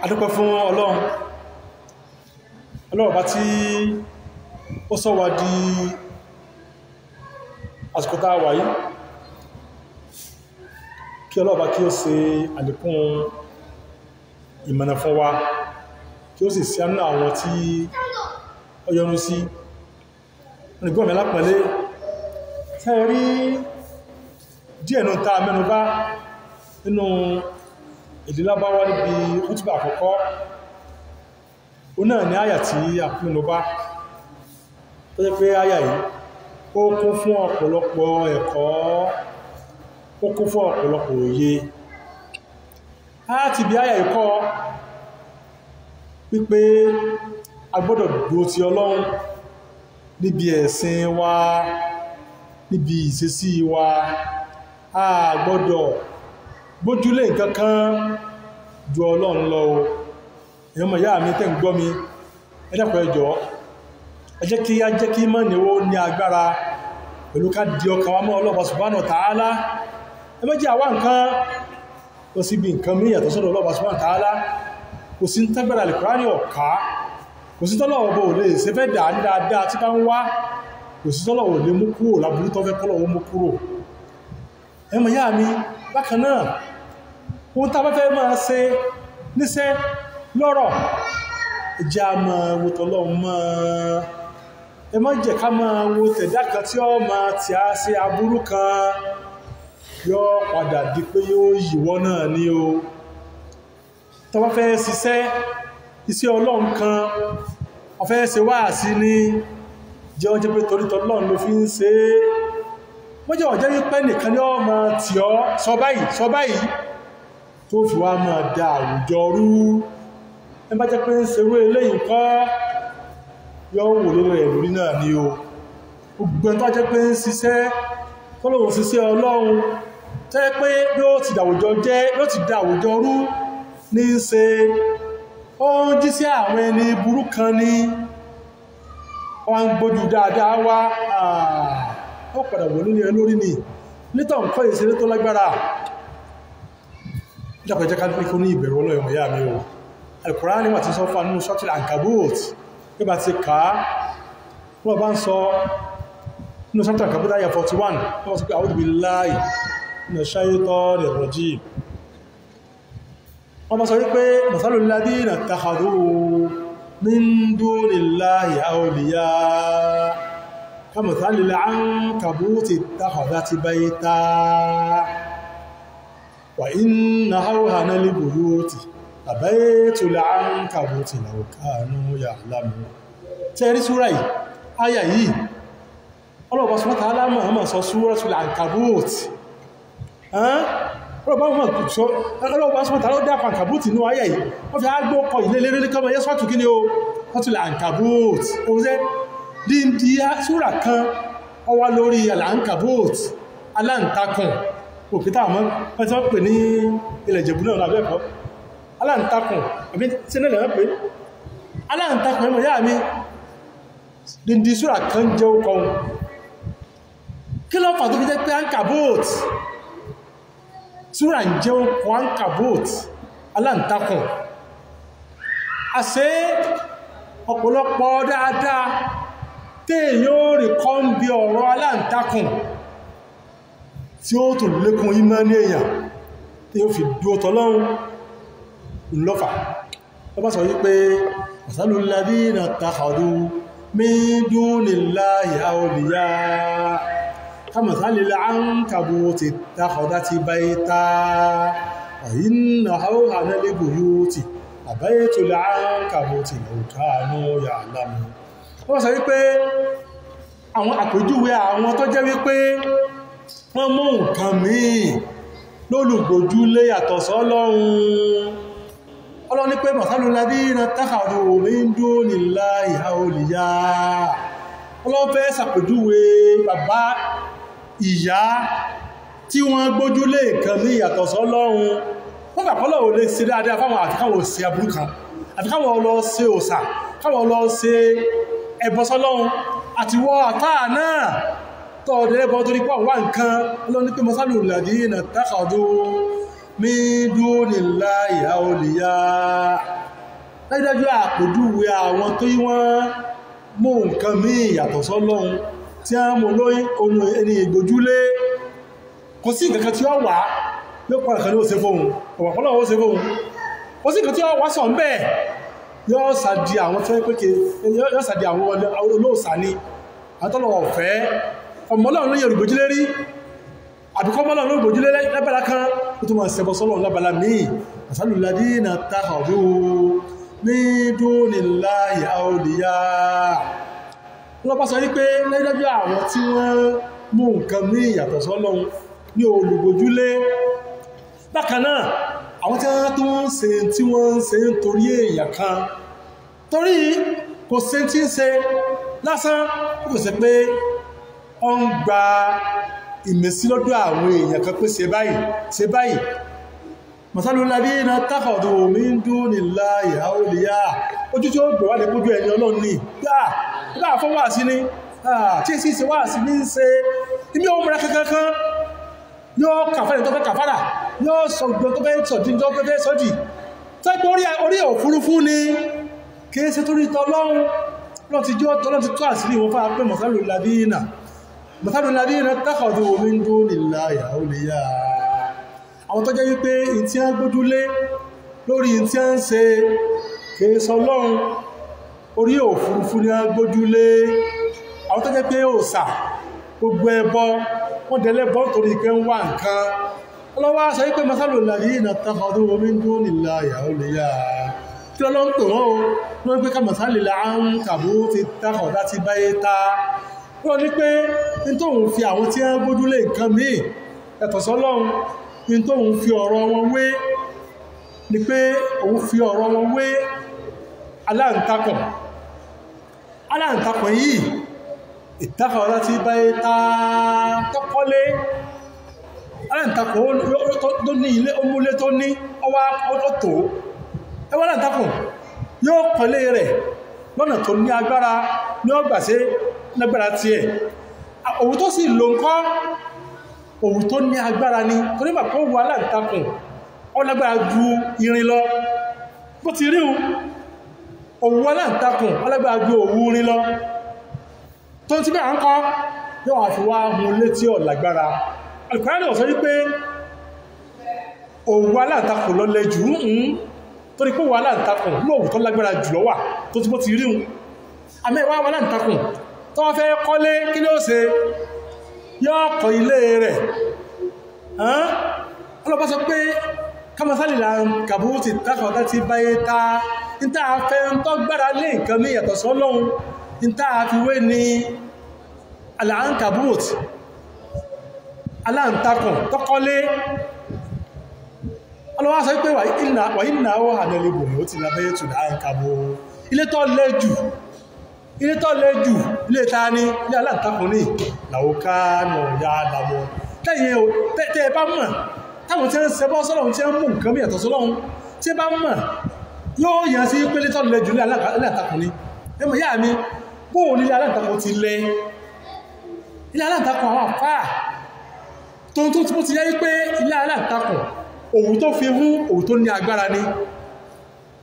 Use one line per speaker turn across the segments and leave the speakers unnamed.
Adúpẹ́ fún Ọlọ́run. Ọlọ́run bá tí ó sọ wá di àsìkò tá a wà yìí, kí Ọlọ́run bá kí ó ṣe àlékún ìmọ̀nà fún wa, kí ó sì ṣe àánú àwọn tí ó yọ́nú sí. Olùgbọ́ mi lápọ̀nlé, tẹ́ rí díẹ̀ nù tá a mẹ́nu bà nínú èdè Lárúbáwá níbi kútúbà àkọ́kọ́, ó náà ní àyà tí a mẹ́nu bà, tó jẹ́ pé àyà yìí ó kún fún ọ̀pọ̀lọpọ̀ ẹ̀kọ́, ó kún fún ọ̀pọ̀lọpọ̀ òye. A ti bí àyà yìí kọ́ wípé a gbọ́dọ̀ dúró ti Ọlọ́run níbi ẹ̀sìn wa, níbi ìṣesí wa. A gbọ́dọ̀ gbójúlé nǹkan kan ju Ọlọ́run lọ o. Èèyàn mọ̀ ìyá mi tẹ́ ń gbọ́ mi, ẹ dákun, ẹ jọ̀ọ́, ẹ jẹ́ kí á jẹ́ kí ìmánì ó ní agbára pẹ̀lú ká di ọkàn wa mọ́ Ọlọ́run subhanahu wa ta'ala. Ẹ má jẹ́ àwa nǹkan lọ síbi nǹkan mí yàtọ̀ sọ́dọ̀ Ọlọ́run subhanahu wa ta'ala. Kò sí ń tẹ́gbẹ̀rẹ̀ Al-Qur'ani ọ̀ká, kò sí tọ́lọ̀ ọ̀bọ̀ ò lè ṣe fẹ́ dà ní dáadáa tí bá ń wá, kò sí tọ́lọ̀ ò lè mú kúrò láburú tó fẹ́ kọ́lọ̀ ó mú kúrò. Ẹ mọ̀ ìyá mi, bákan náà, ohun tá a bá fẹ́ máa ṣe níṣẹ́ lọ́rọ̀, ẹ jẹ́ á máa wo tọ́lọ́run mọ́. Ẹ má jẹ́ ká máa wo tẹ̀dá kan tí ó máa tí a ṣe aburú kan, yóò padà di pé yóò yíwọ́ náà ní o. Tó bá fẹ́ ṣiṣẹ́ iṣẹ́ Ọlọ́run kan, ó fẹ́ ṣe wáàsí ní, jẹ́ ó jẹ́ pé torí tọ́lọ́run ló fi ń ṣe é. Wọ́n jẹ́ ọ̀jẹ́ wípé nìkan ni ó máa tì ọ́ sọ báyìí sọ báyìí tó fi wá máa da àwùjọ rú. Ẹ bá jẹ́ pé ń ṣerú eléyìí kọ́, yóò wò lórí rẹ̀ lórí náà ni o. Gbogbo ẹni tó jẹ́ pé ń ṣiṣẹ́ tọ́lọ́run ṣiṣẹ́ Ọlọ́run, tẹ́ pé yóò ti dàwùjọ jẹ́, yóò ti da àwùjọ rú ní í ṣe, ó ń jí sí àwọn ẹni burú kan ní, wọ́n ń gbójú dáadáa wá, ó padà wò lórí ẹ lórí ni. Nítọ̀ nǹkan ìṣeré tó lágbára. Ìjọba jẹ́ ká ní ìbẹ̀rù Ọlọ́run ìyá mi o. Al-Qur'ani wà tí sọ fún anú Suratul Ankabut, bí bá ti kà á, wọ́n bá ń sọ nínú Suratul Ankabut àyà 41, wọ́n sọ pé a'udhu billahi minash shaytanir rajim. Wọ́n bá sọ wípé masalul ladina ittakhadhu min dunillahi awliya kamathalil ankabuti ittakhadhat bayta wa inna awhanal buyuti labaytul ankabuti law kanu ya'lamun. Tẹ́ rí súra yìí, áyà yìí, Ọlọ́run subhanahu wa ta'ala máa sọ Suratul Ankabut. Ọlọ́run subhanahu wa ta'ala dákọ̀ Ankabut nínú áyà yìí, wọ́n fi ágbó kọ ilé lérí kọ́mọ yẹ́ sọ́tù kí ni o, Suratul Ankabut. Oúnjẹ́ díndí súra kan ó wá lórí Al-Ankabut, aláǹtakùn, òkúta àmọ́ wọ́n ti wọ́n pè ní ilẹ̀ Ìjẹ̀bú náà lábẹ́ ẹ̀kọ́. Aláǹtakùn, àbí tí náà lè wọ́n pè? Aláǹtakùn ẹmọ yá mi, díndí súra kan jẹ́ ó kọun. Kí ló fà tó fi jẹ́ pé Ankabut? Súra ń jẹ́ okùn Ankabut, aláǹtakùn. Àṣé ọ̀pọ̀lọpọ̀ dáadáa téèyàn ó rí kọ́ ń bí ọ̀rọ̀ aláǹtakùn tí ó tó lékún ìmánì èèyàn tí ó fi dúó tọ́lọ́run ńlọ́fà. Wọ́n bá sọ wípé masalul ladina ittakhadhu min dunillahi awliya kamathalil ankabuti ittakhadhat bayta wa inna awhanal buyuti labaytul ankabuti law kanu ya'lamun. Wọ́n sọ wípé àwọn àpèjúwe àwọn tó jẹ́ wípé wọ́n mú nǹkan míì lólùgbòjúlé yàtọ̀ sọ́lọ́run. Ọlọ́run ní pé masalul ladina ittakhadhu min dunillahi awliya. Ọlọ́run fẹ́ ṣàpèjúwe bàbá ìyá tí wọ́n gbójúlé nǹkan míì yàtọ̀ sọ́lọ́run. Wọ́n gbà pọ́lọ̀ ò lè ṣe dáadáa fáwọn àfi káwọn ṣe aburú kan, àfi káwọn lọ ṣe òòṣà, káwọn lọ ṣe ẹbọ sọ́lọ́run. Àti wọ́ àfáà náà tọ́ọ̀dẹ̀ ẹbọ torí pọ̀ wá nǹkan. Ọlọ́run ní pé masalul ladina ittakhadhu min dunillahi awliya. Dájúdájú àpèjúwe àwọn tó yí wọ́n mú nǹkan míì yàtọ̀ sọ́lọ́run tí a mú lóyún ohun ẹni ìgbójúlé, kò sí nǹkan tí ó wà yóò pọ̀ nǹkan ní ó ṣe fóun, ọ̀pọ̀lọpọ̀ ó ṣe fóun, kò sí nǹkan tí ó wà sọ̀ ń bẹ́ẹ̀, yóò sàdí àwọn tó pé yóò sàdí àwọn olóòsà ni àtọ́lọ̀ ọ̀fẹ́ ọmọ Ọlọ́run ló yẹ olùgbójúlé rí, àbíkọ́ mọ́lọ́run ló gbójúlé lábala kan, ó tún máa ṣẹbọ sọ́lọ́run lábala míì. Masalul-ladina takhadhu min dunillahi awliya. Ọlọ́pàá sọ wípé lẹ́gbẹ́bí àwọn tí wọ́n mú nǹkan ní ìyàtọ̀ sọ́lọ́run ní olùgbójúlé. Bákan náà, àwọn tí wọ́n tó ń ṣe tí wọ́n ń ṣe nítorí èèyàn kan, torí kò ṣe tí ń ṣe lásán, kò ṣe pé ó ń gba ìmísí lọ́dọ̀ àwọn èèyàn kan pé ṣe báyìí ṣe báyìí. Masalul-ladina takhadhu min dunillahi awliya. Ojú tí ó gbọ̀ wá lè pójú ẹni Ọlọ́run ní gbà fún wà sí ní tí sí ṣe wà sí ní ń ṣe imí ohun mìíràn kankan yóò kàfàrà tó fẹ́ kàfàrà, yóò sọ̀gbọ́n tó fẹ́ sọ̀dí tó fẹ́ sọ́dì tó pé orí òfurufú ni, kìí ṣe torí tọlọ́run. Lọ́n ti jọ́ tọlọ́run ti tó àṣírí wọn fáa pé masalul-ladina takhadhu min dunillahi awliya. Àwọn tó jẹ́ wípé in tí a ń gbójúlé lórí in tí a ń ṣe kìí sọ Ọlọ́run, orí òfurufú ni a gbójúlé. Àwọn tó jẹ́ pé òòṣà gbogbo ẹbọ wọ́n dẹ̀lẹ́bọ torí pé ń wá nǹkan. Ọlọ́wọ́ sọ wípé masalul-ladina takhadhu min dunillahi awliya. Kí lọ́lọ́ ń pè wọ́n o? Wọ́n pé kamasalil ankabuti ittakhadhat bayta. Wọ́n ní pé ní tóun fi àwọn tí wọ́n gbójúlé nǹkan míì yàtọ̀ sọ́lọ́run, ní tóun fi ọ̀rọ̀ wọn wé ni pé òun fi ọ̀rọ̀ wọn wé aláǹtakùn. Aláǹtakùn yìí ittakhadhat bayta tọ́kọ́lé. Aláǹtakùn tó ní ilé, ó múlé tó ní ọwá ọ̀tọ̀. Ẹwọ́ aláǹtakùn yóò kọ́lé rẹ̀ lọ́nà tó ní agbára ní ọgbà sí lágbára tiẹ̀. Òwú tó sì lò ń kọ́, òwú tó ní agbára ni, torí bà kó wọ aláǹtakùn ó lágbára ju irin lọ. Bó ti rí òwú aláǹtakùn ó lágbára ju òwú irin lọ. Tó ti bẹ́ẹ̀ ń kọ́ yóò wá fi wá hun létí ọ̀ lágbára. Al-Qur'ani ó sọ wípé òwú aláǹtakùn lọ lẹ jù ń torí pé òwú aláǹtakùn lóòwú tó lágbára jù lọ wà tó ti bó ti rí un. Àmọ́ ìwà aláǹtakùn tó wá fẹ́ kọ́lé kí ni ó ṣe? Yóò kọ́ ilé rẹ̀. Ọlọ́pàá sọ pé kamasalil ankabuti ittakhadhat bayta. Níta fẹ́ ń tọ́ gbára lé nǹkan ní ìyàtọ̀ sọ́lọ́run, níta fi wé ní al-ankabut, aláǹtakùn tọ́kọ́lé. Ọlọ́wọ́ sọ pé wa inna awhana al-buyuti labaytul ankabut. Ilé tó lẹ jù, ilé tó lẹ jù, ilé ta ní ilé aláǹtakùn ní law kanu ya'lamun. Tẹ́yìn o, tẹ́ ẹ bá mọ̀, táwọn tí ń ṣẹbọ sọ́lọ́run tí ń mú nǹkan bí ìyàtọ̀ sọ́lọ́run tí bá mọ̀ yóò yàn sí pé ilé tó lẹ jù ní aláǹtakùn ní. Ẹmọ̀ yá mi, bóò nílé aláǹtakùn ti lẹ? Ilé aláǹtakùn àwọn àfáà tó tó tí ó ti yẹ́ wípé ilé aláǹtakùn òwú tó fi hún òwú tó ní agbára ni,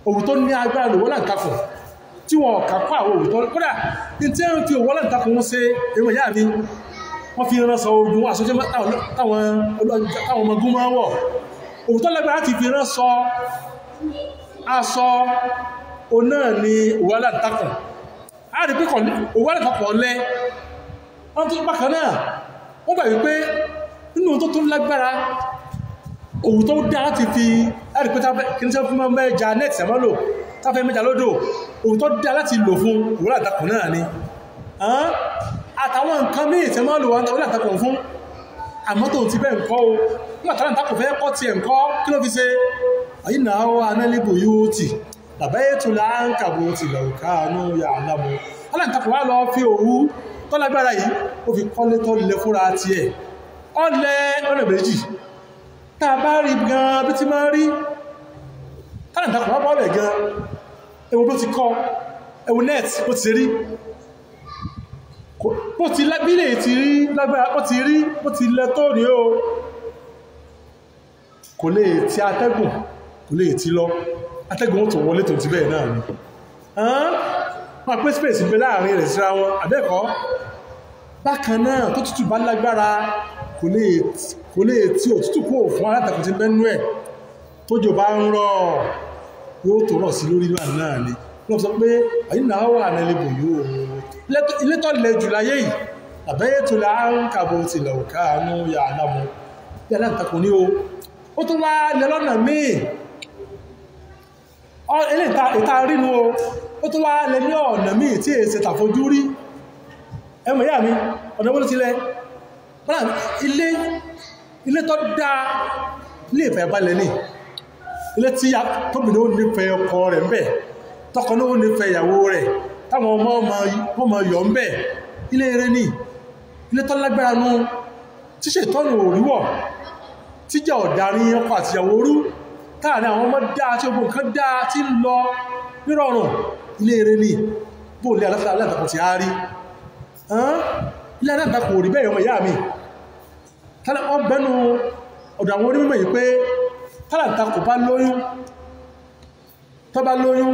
òwú tó ní agbára lòwọ́ aláǹtakùn tí wọ́n kàkọ́ àwọn òwú tó kódà ní tí ń fi òwú aláǹtakùn wọn ṣe. Ẹmọ̀ yá mi, wọ́n fi ránṣọ ogun aṣọ táwọn ọmọ ogun máa ń wọ̀, òwú tó lágbára ti fi ránṣọ aṣọ oná ni òwú aláǹtakùn. A rí pé òwú aláǹtakùn ọ̀lẹ. Wọ́n tó bákan náà wọ́n gbà wípé nínú tó tún lágbára òwú tó dá láti fi láti pé kí ní sẹ́ fún mẹ́ja nẹ́ẹ̀tì àmọ́lò táfẹ́ mẹ́ja lódò, òwú tó dá láti lò fún òwú aláǹtakùn náà ni. Àtàwọn nǹkan míì tí wọ́n lò wọ́n aláǹtakùn fún, àmọ́ tó ti bẹ́ẹ̀ ńkọ́ o, nígbà tí aláǹtakùn fẹ́ kọ́ tiẹ̀ ńkọ́ kí ló fi ṣe? Inna awhana al-buyuti labaytul ankabuti law kanu ya'lamun. Aláǹtakùn wá lọ fi òwú tó lágbára yìí ó fi kọ́lé tó lẹ fúnra tiẹ̀. Ọlẹ ọ̀nà méjì tá a bá rí gan bí ti máa rí aláǹtakùn wá bọ́ọ̀lẹ̀ gan, ewu bó ti kọ́, ewu net bó ti rí, bó ti lábílẹ̀ ti rí lágbára, bó ti rí, bó ti lẹ tó ní o. Kò lè ti atẹ́gùn, kò lè ti lọ. Atẹ́gùn ó tó wọlé tó ti bẹ́ẹ̀ náà ni. Wọ́n pé space ń bẹ láàrin rẹ̀ síra wọn, àbẹ́ẹ̀kọ́. Bákan náà tó tútù bá lágbára, kò lè tí òtútù kó fún alátakùn ti bẹ́nu ẹ̀. Tójò bá ń rọ̀, yóò tó rọ̀ sí lórí ìlú náà ni. Wọ́n sọ pé àyínà wà nílébò yóò. Ilé tó le jù láyé yìí, àbẹ́yẹ tó la ń kàbọ̀ tilẹ̀ òkà àánú yà á lámú. Bí alátakùn ní o. Ó tún wá lẹ lọ́nà míì. Ilé ìta rínú o. Ó tún wá lẹ ní ọ̀nà míì tí èsè tàfojú rí. Ẹmọ̀ ìyá mi, ọ̀nà wọ́n ló ti lẹ. Ilé tó dáa, ilé ìfẹ̀yàbalẹ̀ ni. Ilé tí tóbìnrin ó nífẹ̀ẹ́ ọkọ rẹ̀ ń bẹ̀, tọkọ náà ó nífẹ̀ẹ́ ìyàwó rẹ̀, táwọn ọmọ ọmọ yọ̀ ń bẹ̀. Ilé eré ni, ilé tó lágbára nu, tí ṣètọ́nù òríwọ̀, tíjà ọ̀darí ọkọ àti ìyàwó rú, táàrin àwọn ọmọ dáa tí ogun nǹkan dáa tí ń lọ nírọ̀rùn. Ilé eré ni, bó lé alátakùn ti á rí. Ilé alátakùn ò rí bẹ́ẹ̀ ọmọ ìyá mi. Wọ́n bẹ́nu ọ̀dọ̀ àwọn onímọ̀ yìí pé tálàntakùn bá lóyún, tó bá lóyún,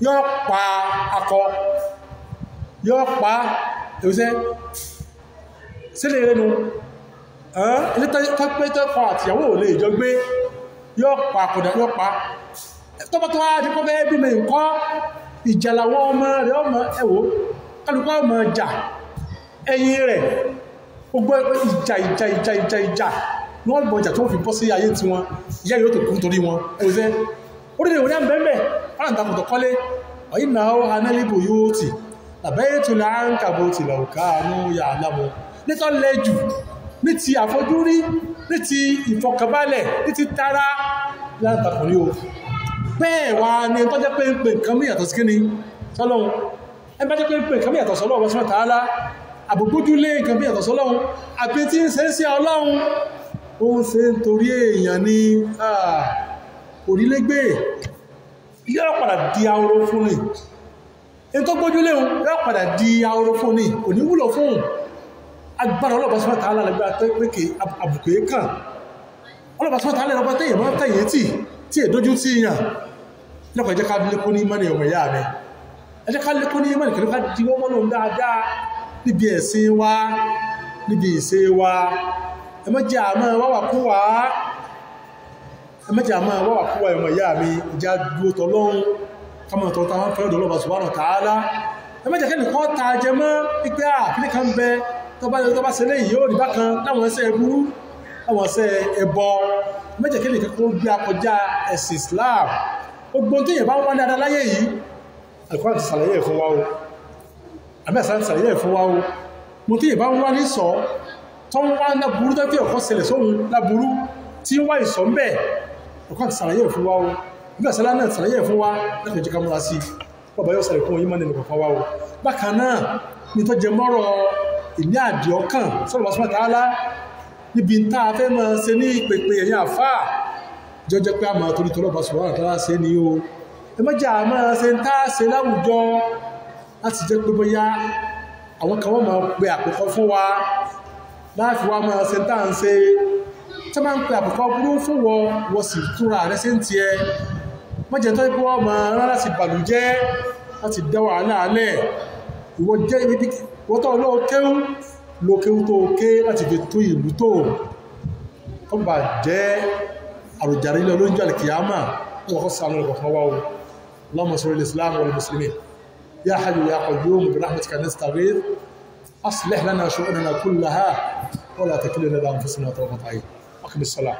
yóò pa akọ, yóò pa ẹ̀wùsẹ́ sílẹ̀ ìrẹ́nu. Ilé tọ́pẹ́ tọ́kọ àtìyàwó ò lè jọ gbé, yóò pa akọ̀dà, yóò pa. Tọ́pọ̀ tó wá di kọ́ fẹ́ bímọ nǹkan, ìjà làwọn ọmọ rẹ̀ ọmọ ẹ̀wò, kálukú ọmọ jà, ẹ̀yìn rẹ̀, gbogbo ìjà ìjà ìjà ìjà ìjà ní wọ́n gbọ́n ìjà tó fi bọ́ sí ayé tí wọn, ìyá yóò tó kú torí wọn. Ẹ̀wùsẹ́ orílẹ̀ ìwọ̀n ní àbẹ̀mẹ̀ aláǹtakùn tó kọ́lé, ọ̀yìn náà ó hanẹ́líbò yóò tì, làbẹ́yẹ tó là ń kàbọ̀ tì lọ́ọ̀ká àánú yà á lámọ́. Nítọ́ lẹ́jù ní ti àfojúrí, ní ti ìfọkànbalẹ̀, ní ti tara láǹtakùn ní o. Bẹ́ẹ̀ wá ní tó jẹ́ pé ń pè nǹkan mí yàtọ̀ sí kíni sọ́lọ́hun. Ẹ bá jẹ́ pé ń pè nǹkan mí yàtọ̀ sọ́lọ́hun subhanahu wa ta'ala, àbògbójúlé nǹkan mí yàtọ̀ sọ́lọ́hun, àbí tí ń ṣe ń ṣe Ọlọ́run, ó ń ṣe ń torí èèyàn ní orílẹ̀-ègbè. Yóò padà di ahoro fún ni. Ẹni tó gbójúlé òun yóò padà di ahoro fún ni, kò ní wúlò fún un. Agbára Ọlọ́run subhanahu wa ta'ala lágbára tó pé kí àbùkù yé kàn. Ọlọ́run subhanahu wa ta'ala lọ́pàá tẹ̀yẹ̀ máa ń tẹ̀yẹ̀ tì tí èdójú tí yàn. Lọ́pàá jẹ́ ká lékún ní ìmánì ọmọ ìyá mi. Ẹ jẹ́ ká lékún ní ìmánì kí ká di wọ́n mọ́nà dáadáa níbi ẹ̀sìn wa, níbi ìṣe wa. Ẹ má jẹ́ àmọ́ wáwà kú wá. Ẹ má jẹ́ àmọ́ wáwà kú wá ọmọ ìyá mi. Ìjà dúró tọlọ́run, ká máa tọrọ táwọn fẹ́ràn Ọlọ́run subhanahu wa ta'ala. Ẹ má jẹ́ kẹ́nìkan ta jẹ mọ́ pípẹ́ àkíní kan bẹ tó bá ṣe léyìí yóò rí bákan láwọn ẹsẹ̀ ẹbúrú, láwọn ẹsẹ̀ ẹbọ. Ẹ má jẹ́ kẹ́nìkan kó gbé akọjá ẹ̀sìn Islam. Gbogbo tí èèyàn bá ń wá dáadáa láyé yìí, Al-Qur'an ti ṣàlàyé ẹ̀ fún wa o. Àbí àṣà ti ṣàlàyé ẹ̀ fún wa o. Mo tí èèyàn bá ń wá ní sọ, tó ń wá láburú tó fi ọ̀kọ́ ṣẹlẹ̀ sóhun láburú, tí ń wá ìsọ̀ ń bẹ̀, Al-Qur'an ti ṣàlàyé ẹ̀ fún wa o. Àbí àṣà náà ti ṣàlàyé ẹ̀ fún wa, láti jẹ́ ká múra sí i. Bàbá yóò ṣàlàyé fún yín mọ́ nínú kọ̀ọ̀kan wa o. Bákan náà, ní tó jẹ mọ́rọ̀ ìní àdìọ́kàn sọ́lọ́wọ́ subhanahu wa ta'ala níbi tá a fẹ́ máa ṣe ní ìpèpè ẹ̀yìn àfáà, jọjọ pé a máa torí tọ́lọ́ba subhanahu wa ta'ala ṣe ni o. Ẹ má jẹ́ a máa ṣe ń tá a ṣe láwùjọ láti jẹ́ pé bóyá àwọn kan wọ́n máa pe àpòkọ fún wa láàfin wa máa ṣe ń tá à ń ṣe. Tí wọ́n máa ń pe àpòkọ burú fún wọ, wọ́n sì túnra rẹ ṣe ń tiẹ̀. Má jẹ́ tó pé wọ́n máa rán láti bàlújẹ́, láti dá wàhálà alẹ̀. Ìwọ jẹ́ ibi wọ́n tọ́ lọ́ọ́ kéwú, lo kéwú tó ké láti fi tún ìlú tó. Kó bà jẹ́ àròjàre ilé olóńjọ́ àlìkìyámà, wọ́n kọ́ sànú rẹ̀ kọ̀ọ̀kan wá o. Allahumma salli al-Islam wal muslimin. Ya hayyu ya qayyum bi rahmatika nastaghith. Aslih lana shu'unana kullaha wa la takilna ila anfusina tarfata 'ayn. Aqim as-salah.